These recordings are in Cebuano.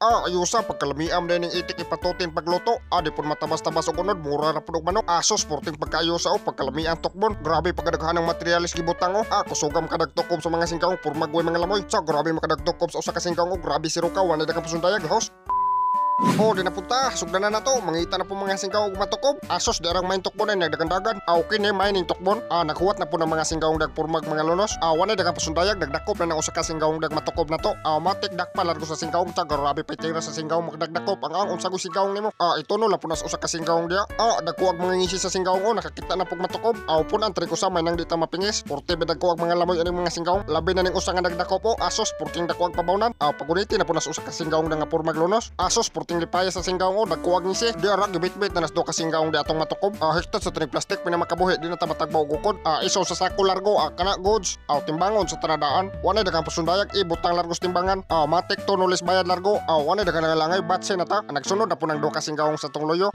Ayusa pagkalamiam din ning itik ipatutin pagluto. Di pud matabas-tabas og unod, mura ra pud og manok. Asos porting pagkaayusa o pagkalamian tukbon. Grabe pagkadaghan ng materialis gibutang o. Kusugam kadagtukob sa mga singkaong purmagway mga lamoy. Sa grabe makadagtukob sa usa ka singkaong o grabe si Ruka wala na pasundayag lahos. Oh, di na punta. Sugdan na to. Mangita na po mga singkaw og matukob. Asos, di arang main tukbon ay nagdagandagan. Okay ni mining tukbon. Naghuwat na po ng mga singkaong dagpurmag mga lunos. Wala dagang pasundayag. Nagdakop na ng usa ka singkaong dagmatukob na to. Matik dakpa largo sa singkaong. Ta, grabe pa tira sa singkaong magdagdakop. Ang unsa ko singkaong nimo. Ito no, lapo na sa usa ka singkaong diya. Dagkuag mga ngisi sa singkaong o. Nakakita na pog matukob. Pun ang triko sa may nang di ta mapingis. Porte ba dagkuag mga lamoy aning mga singkaong. Labi na ning usa nga nagdakop o. Asos, porting dakuag pabawnan. Paguniti na po na sa usa ka singkaong nga purmag lunos. Asos, porting lipaya sa singkaong o dagkuag ngisi. Di ara gibitbit na nas do ka singkaong di atong matukob. Hektar sa tunig plastik pinamakabuhi di na ta matagbaw og ukod. Isaw sa sako largo, kana goods. Timbangon sa tanadaan. Wanay daghang pasundayag ibutang largo sa timbangan. Matik to nulis bayad largo. Wanay daghang langay batse na ta. Nagsunod na po ng do ka singkaong sa tong loyo.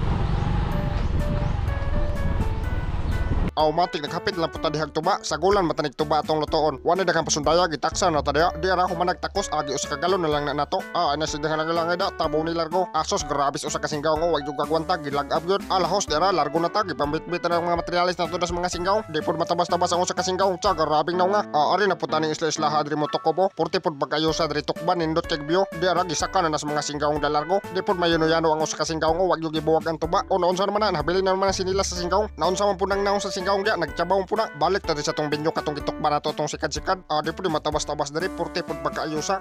Matik naghapit lang po dihag tuba, sagulan matanig tuba atong lutoon. Wala daghang pasundayag gitaksa na ta diha. Di ara humanag takos agi usa ka galon na lang na nato. Ana si daghang langay da tabaw ni largo. Asos grabe sa usa ka singgaw ngo wag jud kagwanta gilagab gyud. Lahos di ara largo na ta gipambitbit na ang mga materialis nato sa mga singgaw. Di pud matabas-tabas ang usa ka singgaw. Tsa grabing naw nga. Ari na pud taning isla-islaha diri mo tukobo. Purti pud pagkayo sa diri tukban nindot kay biyo. Di ara gisaka na nas mga singgaw da largo. Di pud mayano-yano ang usa ka singgaw ngo wag jud gibuwag ang tuba. O naunsa naman na nabilin na naman sinila sa singgaw. Naunsa man pud nang naong sa singgaw diya nagtsabaw po na balik ta sa tong binyo katong gitukban nato tong sikad-sikad. Di pud matabas-tabas diri purti pud pagkaayusa.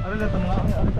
Ari lang mga ari ari.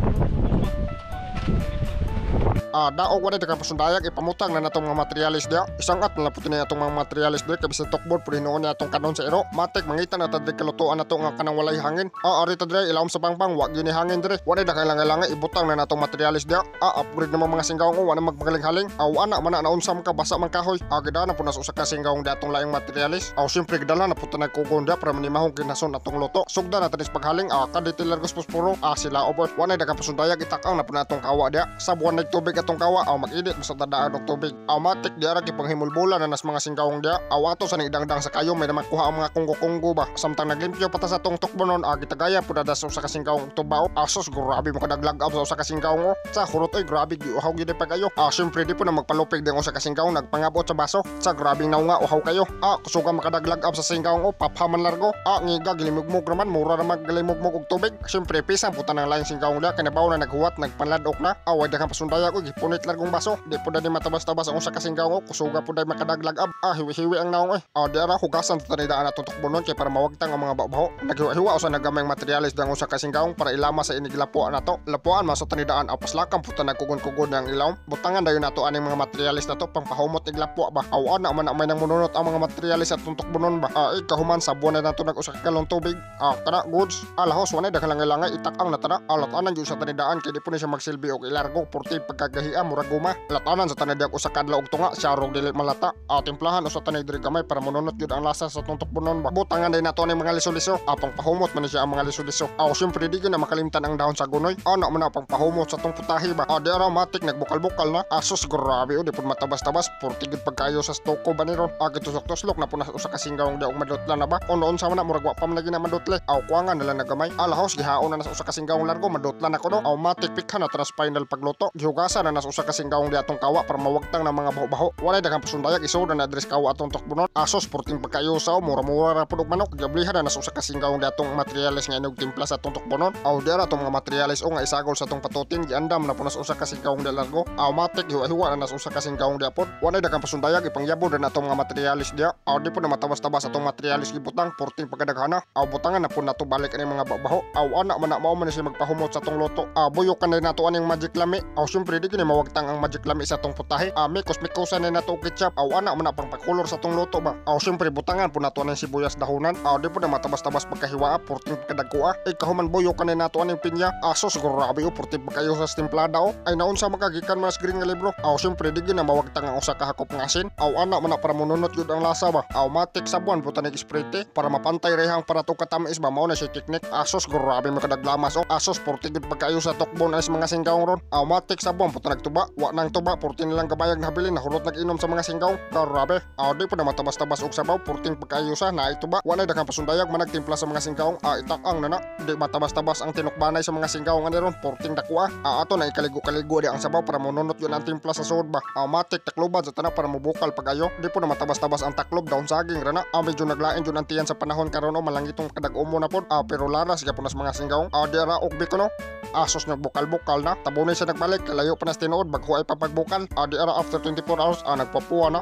Daog wala daghang pasundayag ipamutang na natong mga materialis diya. Isang at na puti na atong mga materialis diya kay bisan tukbon pud hinuon niya atong kanon sa iro. Matik mangita na ta diri kalutuan nato nga kanang walay hangin. Ari ta diri ilawom sa pangpang wa gyud ni hangin diri. Wala daghang langay-langay ibutang na natong materialis diya. Upgrade naman mga singkaong o wala magpagaling-haling. Ana man na naunsa man ka basa man kahoy. Gidana po na sa usa ka singkaong diya atong laing materialis. Siyempre gidala na po ta nagkugon diya para manimahong ginason atong luto. Sugda na ta dis paghaling. Kaditi largos posporo. Sila oboy. Wala daghang pasundayag itakang na po na atong kawa diya. Sabuan nagtubig atong kawa aw mag-init basta tadaan og tubig. Matik di ara gipanghimulbula na nas mga singkaong diya. Ato sa nigdangdang sa kayo may makuha ang mga kunggo-kunggo ba. Samtang naglimpyo pa ta sa atong tukbonon, gitagaya pud na sa usa ka singkaong tubaw. Asos grabe mo kadaglag-ab sa usa ka singkaong o. Sa hurot oy grabe giuhaw gyud pagayo. Syempre di po na magpalupig ding usa ka singkaong nagpangabot sa baso. Sa grabing naunga uhaw kayo. Kusuga makadaglag-ab sa singkaong o paphaman largo. Ngiga gilimugmog raman mura ra maglimugmog og tubig. Syempre pisang puta ng laing singkaong diya kay nabaw na naghuwat nagpanladok na. Way daghang pasundayag og gipunit largong baso. Di po dani matabas-tabas ang usa ka singkaong o kusuga po day makadaglag-ab. Hiwi-hiwi ang naong oy. Di ara hugasan ta tanidaan atong tukbonon kay para mawagtang ang mga babaho. Naghiwa-hiwa usa nagamayng materialis dang usa ka singkaong para ilama sa inigilapuan nato. Lapuan man sa tanidaan paslakan po ta nagkugon-kugon ang ilawom. Butangan dayon nato aning mga materialis nato pangpahumot iglapua ba. Ana man may nang mununot ang mga materialis atong tukbonon ba. Ikahuman sabuan na nato nag usa ka galon tubig. Kana goods. Lahos wala daghang langay-langay itakang na tana. Latanan gyud sa tanidaan kay di po ni siya magsilbi og ilargo purti pagkagahia murag guma. Latanan sa tanidaan usa ka adlaw og tunga siya rog dili malata. Timplahan usa tanay diri gamay para mununot gyud ang lasa sa atong tukbonon ba. Butangan day nato aning mga liso-liso. Pangpahumot man ni siya ang mga liso-liso. Syempre di gyud na makalimtan ang dahon sa gunoy. Ana man na pangpahumot sa atong putahe ba. Di ara matik nagbukal-bukal na. Asos grabe o di pud matabas-tabas purti gyud pagkayo sa stoko ba ni ron. Gitusok-tuslok na po na usa ka singgaong di og madutla na ba. O noon sa man na murag wa pa man lagi na madutle. Kuwangan na lang nagamay. Lahos gihaon na sa usa ka singgaong largo madutla na kuno. Matik pikhan na tras final pagluto. Gihugasan na nas usa ka singgaong di atong kawa para mawagtang ng mga baho-baho. Walay daghang pasundayag isod na adres kawa atong tukbonon. Asos purting pagkayo sa mura-mura ra pud og manok. Gablihan na nas usa ka singgaong di atong materialis nga inog timpla sa atong tukbonon. Di ara atong mga materialis o nga isagol sa atong patutin giandam na po nas usa ka singgaong di largo. Matik hiwa-hiwa na nas usa ka singgaong di apod. Walay daghang pasundayag ipangyabo na atong mga materialis diya. Di po na matabas-tabas atong materialis gibutang purting pagkadaghana. Butangan na po nato balik aning mga baho. Ana man na mao man siya magpahumot sa atong luto. Buyok na nato aning magic lami. Syempre di kini mawagtang ang magic lami sa atong putahe. Mikos-mikosan na nato og ketchup. Ana man na pangpakulor sa atong luto ba. Syempre butangan po nato aning sibuyas dahunan. Di po na matabas-tabas pagkahiwa purting pagkadagkoa. Kahuman buyok na nato aning pinya. Asos grabe o purting pagkayo sa timplada o. Ay naunsa makagikan mas green nga libro. Syempre di gyud na mawagtang ang usa ka hakop nga asin. Ana man na para mununot gyud ang lasa ba. Matik sabuan po tanig sprite para mapantay rehang para to katamis ba mao na siya teknik. Asos grabe makadaglamas o. Asos purting gyud pagkayo sa tukbon as mga singkaong ron. Matik sabuan po nagtuba. Wa nang tuba, purti nilang gabayag na habilin, nahurot nag-inom sa mga singgaw. Grabe. Di po na matabas-tabas og sabaw, purting pagkaayusa, na ituba. Wa na daghang pasundayag managtimpla sa mga singgaw. Itakang na na. Di matabas-tabas ang tinukbanay sa mga singgaw nga niron, purting dakwa. Ato na ikaligo-kaligo di ang sabaw para monunot yun ang timpla sa suod ba. Matik takluban sa tanan para mubukal pag-ayo. Di po na matabas-tabas ang taklob daon saging rana. Medyo naglain jud ang tiyan sa panahon karon o malangitong kadag-umo na pod. Pero laras gyapon nas mga singgaw. Di ra og biko no. Asos nagbukal-bukal na. Tabunay siya nagbalik, layo pa nas tinuod bagho ay papagbukal. Di ara after 24 hours nagpapuwa na.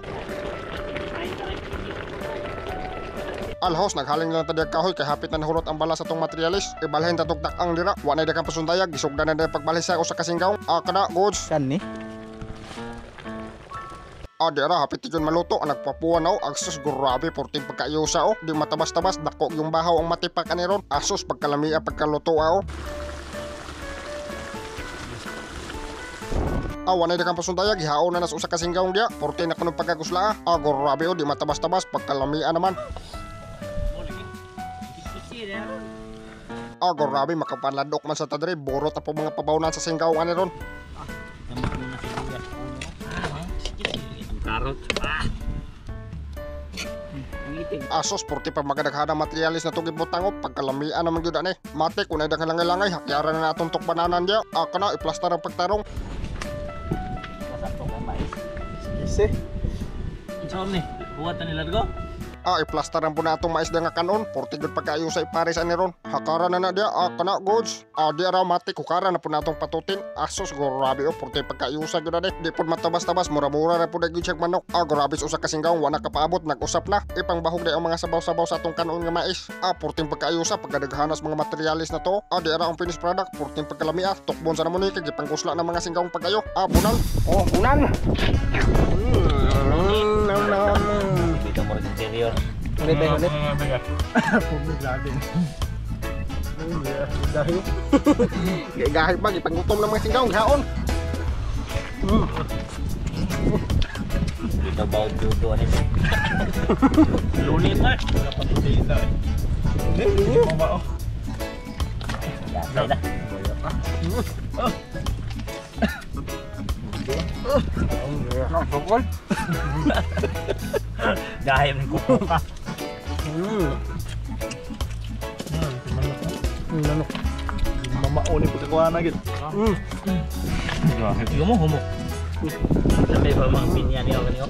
Alhos naghaling lang tadi kahoy kay hapit na nahurot ang bala sa tong materialis. Ibalhin tatog takang dira. Wa nay daghang pasundayag, gisugdan na pagbalhin sa usa ka singgaw. Kana goods. Kan ni? Di ara hapit jud maluto, nagpapuwa na o. Asus grabe porting pagkaayusa o. Di matabas-tabas dako yung bahaw ang matipak ani ron. Asus pagkalamia pagkaluto o. Wanay daghang pasundayag, gihaon na nas usa ka singgaw dia. Porte na kuno pagkagusla. Grabe o, di matabas-tabas pagkalamia naman. Grabe makapanladok man sa tadre, borot na po mga pabawnan sa singgaw ani ron. Karot. Asos porte pa magadaghana materialis na tugib butang o pagkalamian naman gyud ani. Matik unay daghang langay-langay, hakyaran na natong tukbananan dia. Kana iplastar ang pagtarong. Kisi. Unsa ni? Buhat na nila go? Iplastaran po na atong mais nga kanon. Porte gyud pagkaayo sa ipares ani ron. Hakara na na dia, kana goods. Di ara matik hukara na po na atong patutin. Asos grabe o, porte pagkaayusa gyud ani. Di pod matabas-tabas, mura-mura ra pod gyud siyang manok. Grabe sa usa ka singgaw, wa na kapaabot, nag-usap na. Ipangbahog di ang mga sabaw-sabaw sa atong kanon nga mais. Porting pagkaayusa pagkadaghanas mga materialis na to. Di ara ang finished product, porting pagkalamia. Tukbon sa namo ni kay gipangkusla ng mga singgaw pagayo. Bunal. Oh, bunal. Interior. Ulit tayo, ulit. Grabe. Dahil. Gahit ba, ipanggutom ng mga singgaw, gihaon. Dito ba dudo ani? Lunit na. Wala pa tutita eh. Hindi mo ba oh? Yatay na. Nakasukol. Dahil ng kuko ka. Manok. Mamauni pagkakuha na gid. Ikaw mo humok. Sabi ba mga pinya niyo kanyo?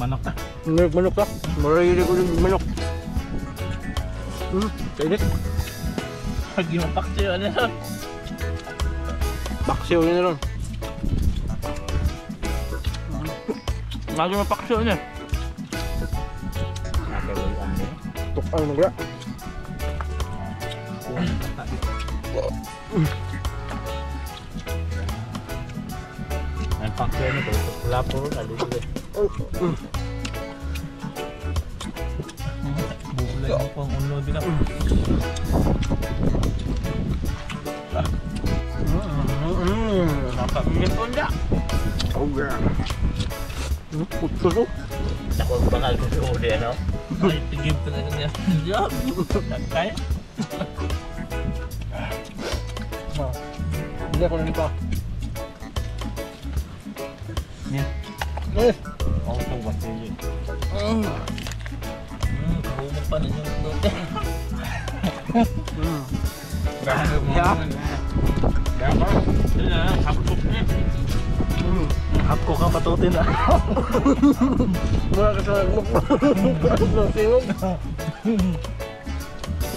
Manok ta. Manok ta. Maray ko yung manok. Kainit. Pag yung paksiw ano ron? Paksiw yun ron. Lagi mapaksiw niya. Tukang nagra. Ang paksiw niya, pula po, alulo. Bulay mo pang ulo din ako. Napakinggan. Oh, yeah. Puto to. Ako ang bangal ko sa uli, ano? Ay, tigib talaga niya. Yeah. Nagkaya. Hindi ako nito. Niya. Eh. Ako itong basilyo. Bumog pa na yung dote. Ya. Ito na, hapkok niya. Hapko kang patutin ah. Mura ka sa nagmuk.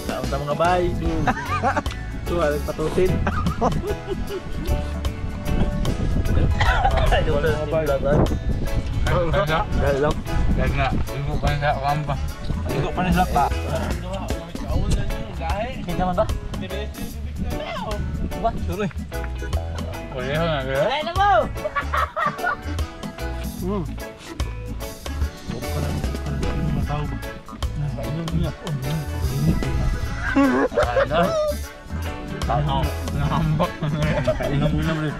Taon sa mga bay. Tuwa, nagpatutin. Ay, wala sa vlog. Dahil Nga, ibo pa sa kamba. Igo pa nila pa. Kita man ba? Ba? Tuloy. Pareho na gaya. Ay, na mo! Ano? Nahambak na. Inom-inom rin.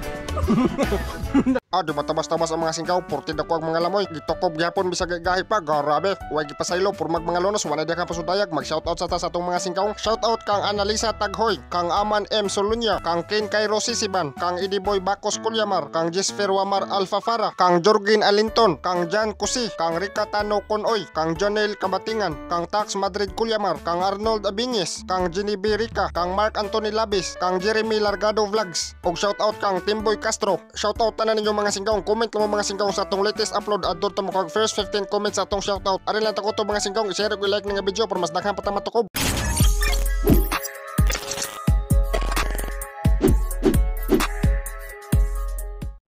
Ah, di ba tabas-tabas ang mga singkaw, porti dako ang mga lamoy, gitukob gyapon bisag gahi pa, grabe. Way gipasaylo pormag mga lunos, wala diha ka pasudayag, mag-shoutout sa ta sa atong mga singkaw. Shoutout kang Analisa Taghoy, kang Aman M. Solunya, kang Ken Cairo Sisiban, kang Ediboy Bacos Kulyamar, kang Jesper Wamar Alfafara, kang Jorgin Alinton, kang Jan Kusi, kang Rica Tano Konoy, kang Jonel Kabatingan, kang Tax Madrid Kulyamar, kang Arnold Abiñez, kang Ginny B. Rica, kang Mark Anthony Labis, kang Jeremy Largado Vlogs, ug shoutout kang Timboy Castro. Shoutout tanan ninyo mga singkaw. Comment lang mo mga singkaw sa atong latest upload adto ta mo first 15 comments sa atong shoutout. Ari lang ta ko to mga singkaw, i-share ug i-like nga video para mas daghan pa ta matukob.